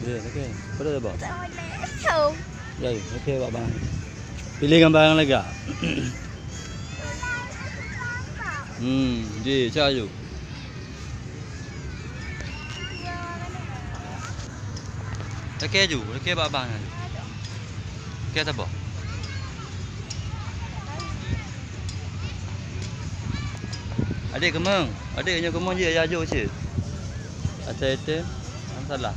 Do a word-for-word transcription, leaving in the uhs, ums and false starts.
Dia, okey. Pada dah, Bang? Ya, okey, Bang. Pilih gambar yang lega. Hmm, di, cak aju. Okey aju, okey bak abang aju. Okey sabar. Adik keumeng, adik nyoe keumeng jih, ya aju cit. Asai teuh, masalah.